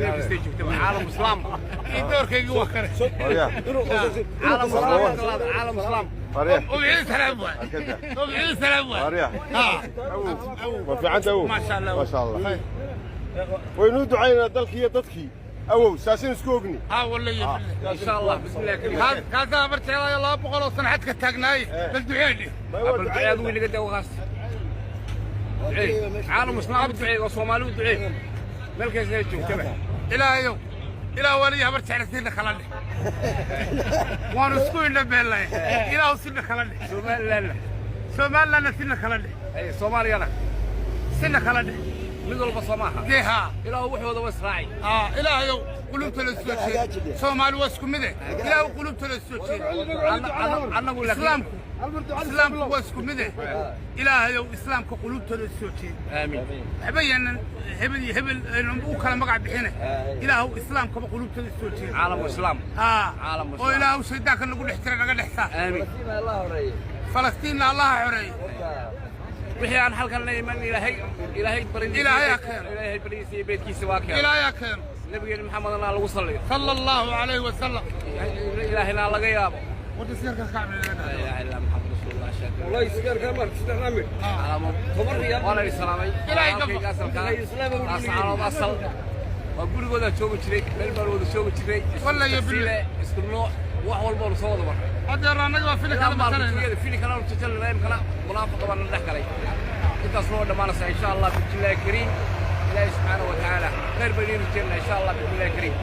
Meel kastay joogtaba, caalam islaam. Doorkaygii waa kane. Waryaa. Caalam islaam, caalam islaam. Waryaa. Ubcii salaam waay. Arkada. Ubcii salaam waay. Waryaa. Ha. Ma fiicanta, awow? Maasha Allah. Maasha Allah. Waynuu ducaynaynaa dalkii iyo dadkii, awow, saasaynu isku ogni. Ha, wallahi billah. Insha Allah, bismillahi kariim. Kaasaa marjeelaayo 200 oo sano xadka taagnaaye, bal duceedhi. Bal duceed wiil iga dawqaas. Ducee caalam islaam, ducee oo Soomaali u ducee, meel kasta ay joogtaba. Ilaahayow, ilaah waliya habar jecla sina kala dheh. Waanu isku indha beelnay. Ilaahu sina kala dheh. Somaliland. Somalilandna sina kala dheh. Ay Soomaaliyana. Sina kala dheh. Mid walba Soomaaha. Dee haa. Ilaahu wuxuu wada israaci. Aa, Ilaahayow qulubta la soo jeed. Soomaali waa isku mide. Ilaahu qulubta la soo jeed. Annagu laakiin Islaamku waa isku mide. Ilaahayow islaamka qulubta la soo jeed. Aamiin. Waxba yaanan hebel iyo hebel aynan u kala magac bixine. Ilaahu islaamkaba qulubta la soo jeed. Caalam islaam. Haa. Caalam oo islaam. Ilaahu shaydaanka nagu dhex jira naga dhex saar. Aamiin. Falastiinna Allaha xoreeye. Wixii aan halkan la iman, Ilaahay baridiisa. Ilaahay ha keeno. Ilaahay baridiisa iyo beedkiisa waa keeno. Ilaahay ha keeno. Nabigeena Maxamedna lagu salliyo. Sala Allahu calayhi wasalam. Ilaahayna laga yaabo. Warta sigarka kacbi. Laa ilaaha illaa Maxamed rasuulullah shaakir. والله سيجار كان ما تستعمل. Waa la islaamay. Ilaahay ka Walaalkayga asalka Laascaanood asal waa gurigoodaa joogi jiray, meel baan wada joogi jiray. Isku Wallahi tagsiile, billah. isku nooc, wax walba oonu soo wada marray. Haddeer annaga waa fili kala matanayna. Fili kalanu jajalnaa, imkana munaafaqa baana dhex galay. Intaas noo dhammaanaysa, insha Allah, bismillahi kariim. Ilaahay subxaanahu wa tacaala khayr baynu rajeynaa, insha Allah, bismillahi kariim.